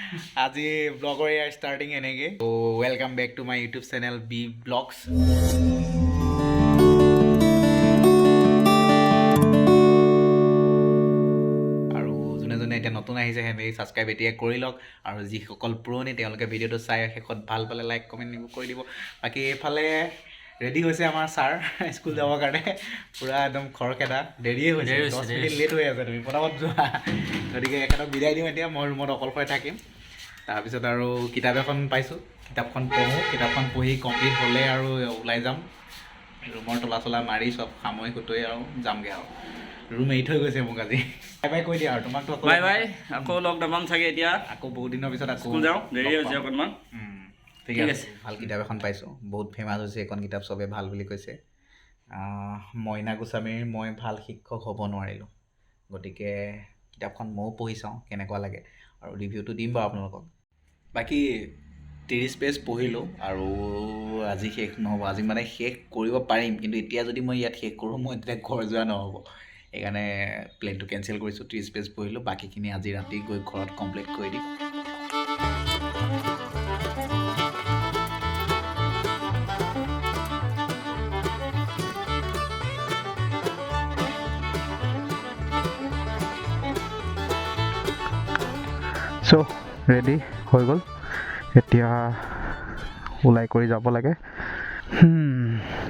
আজি ব্লগৰ ইয়াৰ ষ্টাৰ্টিং এনেকৈ। Welcome back to my YouTube channel B blogs. আৰু যোনে যোনে এতিয়া নতুন আহিছে, সেনেকৈ ছাবস্ক্ৰাইব এতিয়া কৰি লওক আৰু যিসকল পুৰণি, তেওঁলোকে ভিডিঅ'টো চাই শেষত ভাল পালে লাইক, কমেণ্ট এইবোৰ কৰি দিব। বাকী এইফালে ৰেডি হৈছে আমাৰ ছাৰ স্কুল যাবৰ কাৰণে, পূৰা একদম খৰখেদা। দেৰিয়ে হৈছে। দেৰি হৈছে, 10 দেৰি মিনিট লেট হৈ আছে, তুমি পটাপট যোৱা। গতিকে এখেতক বিদায় দিওঁ। এতিয়া মই ৰুমত অকলশৰে থাকিম। তাৰপিছত আৰু কিতাপ এখন পাইছোঁ, কিতাপখন পঢ়োঁ। কিতাপখন পঢ়ি কমপ্লিট হ'লে আৰু ওলাই যাম। ৰুমৰ তলা চলা মাৰি চব সামৰি সুতৰি আৰু যামগৈ। আৰু ৰুম এৰি থৈ গৈছে মোক আজি। বাই বাই কৈ দিয়া আৰু তোমাকতো আকৌ। বাই বাই, আকৌ লগ নাপাম চাগে এতিয়া। আকৌ বহুত দিনৰ পিছত আকৌ স্কুল যাওঁ, দেৰি লগ হৈছে পাম। অকণমান। ঠিক ঠিক আছে। আছে। ভাল কিতাপ এখন পাইছোঁ, বহুত ফেমাছ হৈছে এইখন কিতাপ, চবে ভাল বুলি কৈছে। মইনা গোস্বামীৰ "মই ভাল শিক্ষক হ'ব নোৱাৰিলোঁ"। গতিকে কিতাপখন ময়ো পঢ়ি চাওঁ কেনেকুৱা লাগে আৰু ৰিভিউটো দিম বাৰু আপোনালোকক। বাকী 30 পেজ পঢ়িলোঁ আৰু আজি শেষ নহ'ব। আজি মানে শেষ কৰিব পাৰিম, কিন্তু এতিয়া যদি মই ইয়াত শেষ কৰোঁ, মই তেতিয়া ঘৰ যোৱা নহ'ব। সেইকাৰণে প্লেনটো কেঞ্চেল কৰিছোঁ। 30 পেজ পঢ়িলোঁ, বাকীখিনি আজি ৰাতি গৈ ঘৰত কমপ্লিট কৰি দিম। চ' ৰেডি হৈ গ'ল, এতিয়া ওলাই কৰি যাব লাগে।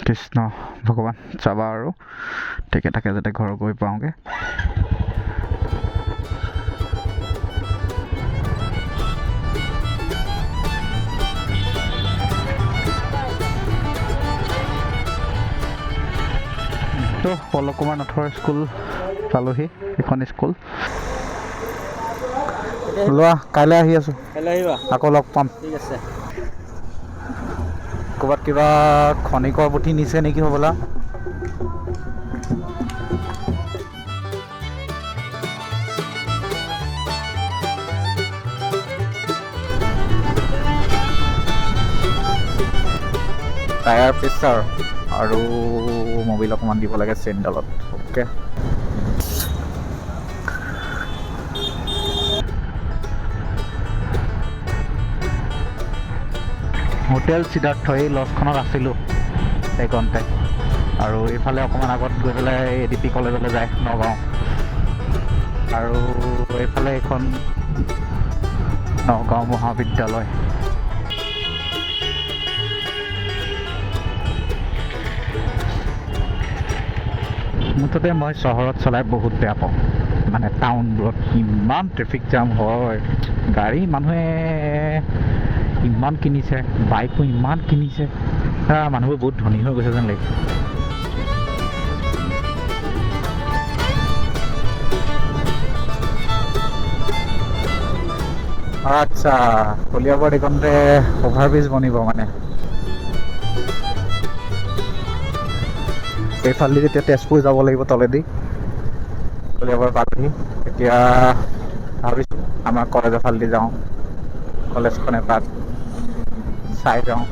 কৃষ্ণ ভগৱান, যাবা আৰু ঠিকে থাকে যাতে ঘৰ গৈ পাওঁগৈ। তো পল্লৱ কুমাৰ নাথৰ স্কুল পালোহি, এইখন স্কুল। লোৱা, কাইলৈ আহি আছোঁ। কাইলৈ আহিবা। আকৌ লগ পাম। ঠিক আছে। ক'ৰবাত কিবা খনিকৰ পুথি নিছে নেকি হ'বলা। টায়াৰ প্ৰেছাৰ আৰু মবিল অকণমান দিব লাগে চেইনডালত। অ'কে, হোটেল সিদ্ধাৰ্থ, এই লজখনত আছিলোঁ সেইকণতে। আৰু এইফালে অকণমান আগত গৈ পেলাই এ ডি পি কলেজলৈ যায় নগাঁও। আৰু এইফালে এইখন নগাঁও মহাবিদ্যালয়। মুঠতে মই চহৰত চলাই বহুত বেয়া পাওঁ। মানে টাউনবোৰত ইমান ট্ৰেফিক জাম হয়, গাড়ী মানুহে ইমান কিনিছে, বাইকো ইমান কিনিছে, মানুহবোৰ বহুত ধনী হৈ গৈছে যেন লাগিছে। আচ্ছা, কলিয়াবৰত এইকণতে অভাৰব্ৰিজ বনিব। মানে এইফালেদি এতিয়া তেজপুৰ যাব লাগিব, তলেদি। কলিয়াবৰ পালোহি। এতিয়া ভাবিছোঁ আমাৰ কলেজৰ ফালেদি যাওঁ, কলেজখন এপাক চাই যাওঁ।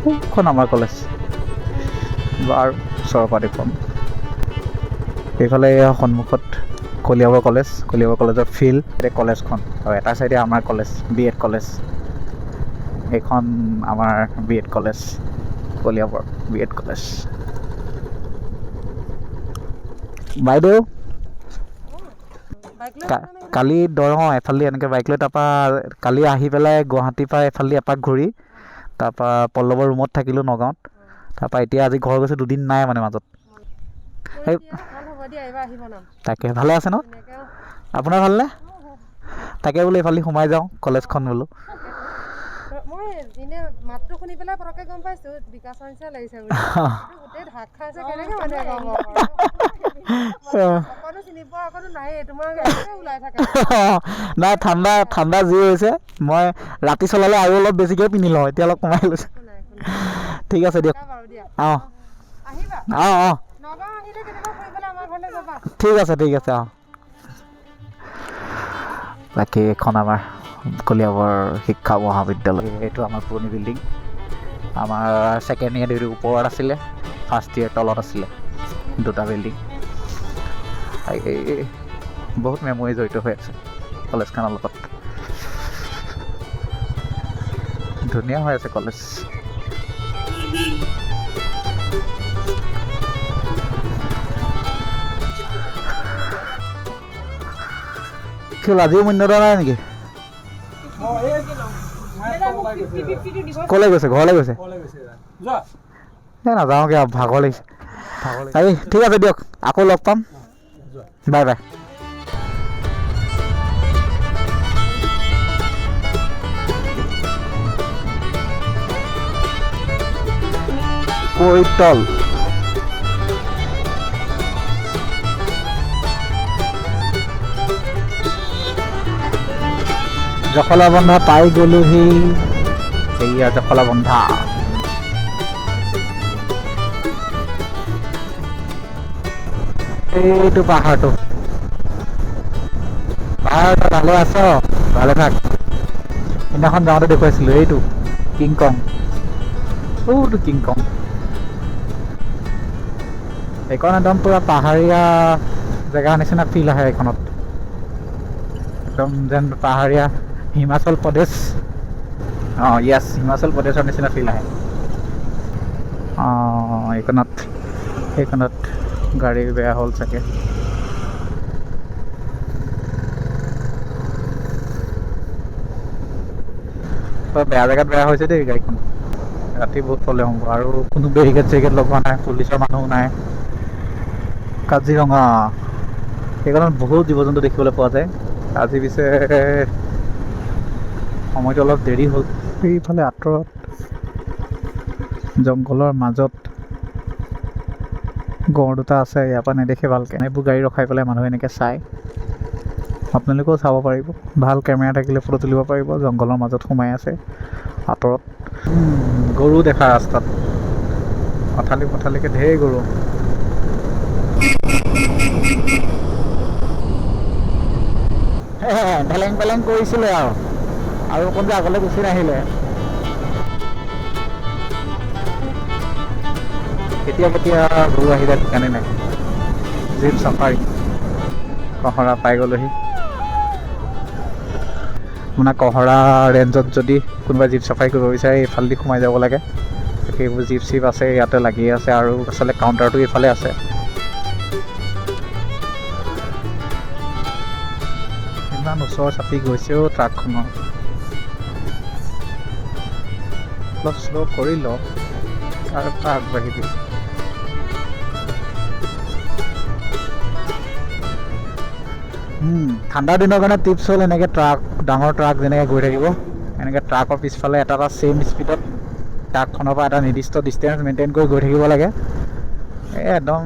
কোনখন আমাৰ কলেজ বাৰু, ওচৰৰ পৰা দেখুৱাম। এইফালে সন্মুখত কলিয়াবৰ কলেজ, কলিয়াবৰ কলেজৰ ফিল্ড, এই কলেজখন আৰু এটা চাইডে আমাৰ কলেজ, বি এড কলেজ। এইখন আমাৰ B Ed college, Kaliabor B Ed college. বাইদেউ, কালি দৰং এফালেদি এনেকৈ বাইক লৈ, তাৰপৰা কালি আহি পেলাই গুৱাহাটীৰ পৰা এফালেদি এপাক ঘূৰি, তাৰপৰা পল্লৱৰ ৰুমত থাকিলোঁ নগাঁৱত। তাৰপৰা এতিয়া আজি ঘৰ গৈছোঁ, দুদিন নাই মানে মাজত। এই তাকে, ভালে আছে ন আপোনাৰ? ভালনে? তাকে বোলো এইফালেদি সোমাই যাওঁ কলেজখন বোলো। মই এনে মাতটো শুনি পেলাই পটককে গম পাইছো, বিকাশৰ নিচিনা লাগিছে বুলি। গোটেই ঢাক খাইছে, কেনেকে মানুহে গম পাব? অকণো চিনি পোৱা অকণো নায়েই, তোমাৰ এনেকে ওলাই থাকে। নাই, ঠাণ্ডা ঠাণ্ডা যি হৈছে, মই ৰাতি চলালে আৰু অলপ বেছিকৈ পিন্ধি লওঁ, এতিয়া অলপ কমাই লৈছোঁ। একো নাই, একো নাই। ঠিক আছে দিয়ক। বাৰু দিয়া। অঁ। আহিবা। অঁ। নগাঁও আহিলে কেতিয়াবা ফুৰিবলৈ আমাৰ ঘৰলৈ যাবা। ঠিক আছে, ঠিক আছে, অঁ। বাকী এইখন আমাৰ কলিয়াবৰ শিক্ষা মহাবিদ্যালয়। এইটো আমাৰ পুৰণি বিল্ডিং। আমাৰ ছেকেণ্ড ইয়েৰ এইটো ওপৰত আছিলে, ফাৰ্ষ্ট ইয়েৰ তলত আছিলে, দুটা বিল্ডিং। এই বহুত মেমৰি জড়িত হৈ আছে কলেজখনৰ লগত। ধুনীয়া হৈ আছে কলেজ। কি হ'ল, আজিও মন্যতা নাই নেকি? ক'লৈ গৈছে? ঘৰলৈ গৈছে? এই নাযাওঁগৈ আৰু, ভাগৰ লাগিছে। এই ঠিক আছে দিয়ক, আকৌ লগ পাম, বাই বাই। কৈতল জখলাবন্ধা পাই গ'লোহি। এইয়া জখলাবন্ধা। এইটো পাহাৰটো, পাহাৰটো ভালে আছ? ভালে থাক। সেইদিনাখন যাওঁতে দেখুৱাইছিলো, এইটো কিংকং, এইটো কিংকং। এইখন একদম পুৰা পাহাৰীয়া জেগা নিচিনা ফিল আহে এইখনত, একদম যেন পাহাৰীয়া হিমাচল প্ৰদেশ। অঁ য়েছ, হিমাচল প্ৰদেশৰ নিচিনা ফিল আহে। অঁ এইখনত গাড়ী বেয়া হ'ল চাগে। বেয়া জেগাত বেয়া হৈছে দেই গাড়ীখন, ৰাতি বহুত প্ৰব্লেম হ'ব। আৰু কোনো বেৰিকেড চেৰিকেড লগোৱা নাই, পুলিচৰ মানুহো নাই। কাজিৰঙা সেইখনত বহুত জীৱ জন্তু দেখিবলৈ পোৱা যায়। আজি পিছে সময়টো অলপ দেৰি হ'ল। সেইফালে আঁতৰত জংঘলৰ মাজত গঁড় দুটা আছে, ইয়াৰ পৰা নেদেখে ভালকৈ। এইবোৰ গাড়ী ৰখাই পেলাই মানুহে এনেকৈ চায়, আপোনালোকেও চাব পাৰিব। ভাল কেমেৰা থাকিলে ফটো তুলিব পাৰিব। জংঘলৰ মাজত সোমাই আছে আঁতৰত। গৰু দেখা ৰাস্তাত পথালি পথালিকৈ ঢেৰ গৰু। ঢেলেং পেলেং কৰিছিলে আৰু অকণ যে আগলৈ গুচি নাহিলে। কেতিয়া কেতিয়া গৰু আহি যায় ঠিকানে নাই। জীপ চাফাৰী কঁহৰা পাই গ'লোহি। আপোনাৰ কঁহৰা ৰেঞ্জত যদি কোনোবাই জীপ চাফাৰী কৰিব বিচাৰে এইফালেদি সোমাই যাব লাগে। সেইবোৰ জীপ চিপ আছে ইয়াতে লাগি আছে, আৰু আচলতে কাউণ্টাৰটো এইফালে আছে। ইমান ওচৰ চাপি গৈছেও ট্ৰাকখনৰ। অলপ শ্ল' কৰি ল, তাৰপৰা আগবাঢ়িবি। ঠাণ্ডা দিনৰ কাৰণে টিপছ হ'ল এনেকৈ ট্ৰাক, ডাঙৰ ট্ৰাক যেনেকৈ গৈ থাকিব, এনেকৈ ট্ৰাকৰ পিছফালে এটা এটা ছেইম স্পীডত ট্ৰাকখনৰ পৰা এটা নিৰ্দিষ্ট ডিষ্টেঞ্চ মেইনটেইন কৰি গৈ থাকিব লাগে। এই একদম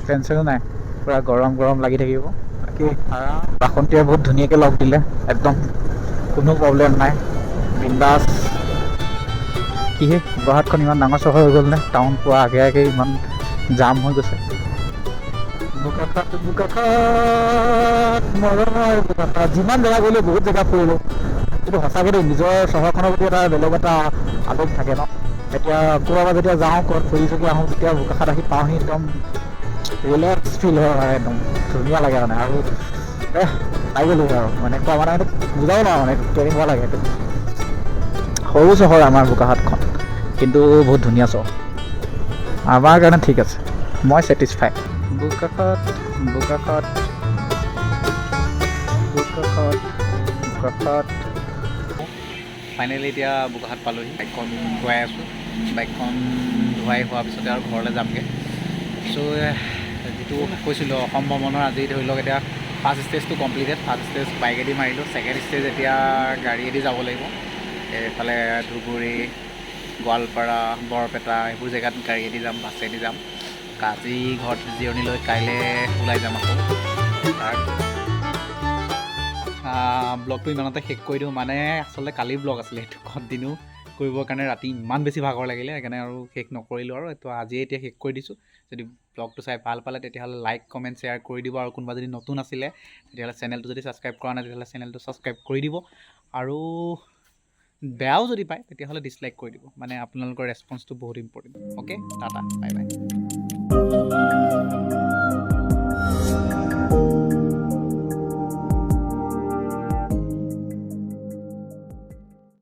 টেনশ্যনো নাই, পূৰা গৰম গৰম লাগি থাকিব। বাকী বাসন্তীয়ে বহুত ধুনীয়াকৈ লগ দিলে, একদম কোনো প্ৰব্লেম নাই, বিন্দাছ। কিহে গুৱাহাটীখন ইমান ডাঙৰ চহৰ হৈ গ'ল নে, টাউন পোৱাৰ আগে আগে ইমান জাম হৈ গৈছে। বোকাখাত বোকাখাত মৰমৰ বোকাখাত, যিমান জেগা গ'লো বহুত জেগা ফুৰিলোঁ, কিন্তু সঁচাকৈ দেই নিজৰ চহৰখনৰ প্ৰতি এটা বেলেগ এটা আৱেগ থাকে ন। এতিয়া ক'ৰবাৰ যেতিয়া যাওঁ, ক'ৰবাত ফুৰি চুকি আহোঁ, যেতিয়া বোকাখাত আহি পাওঁহি একদম ৰিলেক্স ফিল হয় মানে, একদম ধুনীয়া লাগে মানে। আৰু পাই গ'লোঁ আৰু মানে কোৱা মানে বুজাব নোৱাৰোঁ মানে কেনেকুৱা লাগে। এইটো সৰু চহৰ আমাৰ বোকাখাতখন, কিন্তু বহুত ধুনীয়া চহৰ আমাৰ কাৰণে। ঠিক আছে, মই ছেটিছফাই। বোকাখাত বোকাখাত বোকাখাত বোকাখাত। ফাইনেলি এতিয়া বোকাখাত পালোহি। বাইকখন ধুৱাই আছোঁ, বাইকখন ধুৱাই হোৱাৰ পিছতে আৰু ঘৰলৈ যামগৈ। চ' যিটো কৈছিলোঁ অসম ভ্ৰমণৰ আজি ধৰি লওক এতিয়া ফাৰ্ষ্ট ষ্টেজটো কমপ্লিটেড। ফাৰ্ষ্ট ষ্টেজ বাইকেদি মাৰিলোঁ, ছেকেণ্ড ষ্টেজ এতিয়া গাড়ীয়েদি যাব লাগিব। এইফালে ধুবুৰী, গোৱালপাৰা, বৰপেটা এইবোৰ জেগাত গাড়ীয়েদি যাম, বাছেদি যাম। আজি ঘৰত জিৰণি লৈ কাইলৈ ওলাই যাম আকৌ। তাৰ ব্লগটো ইমানতে শেষ কৰি দিওঁ। মানে আচলতে কালিৰ ব্লগ আছিলে, সেইটো কণ্টিনিউ কৰিবৰ কাৰণে ৰাতি ইমান বেছি ভাগৰ লাগিলে, সেইকাৰণে আৰু শেষ নকৰিলোঁ আৰু। তো আজিয়ে এতিয়া শেষ কৰি দিছোঁ। যদি ব্লগটো চাই ভাল পালে তেতিয়াহ'লে লাইক, কমেণ্ট, শ্বেয়াৰ কৰি দিব। আৰু কোনোবা যদি নতুন আছিলে তেতিয়াহ'লে চেনেলটো যদি ছাবস্ক্ৰাইব কৰা নাই তেতিয়াহ'লে চেনেলটো ছাবস্ক্ৰাইব কৰি দিব। আৰু বেয়াও যদি পায় তেতিয়াহ'লে ডিছলাইক কৰি দিব। মানে আপোনালোকৰ ৰেচপন্সটো বহুত important. Okay, tata, bye bye.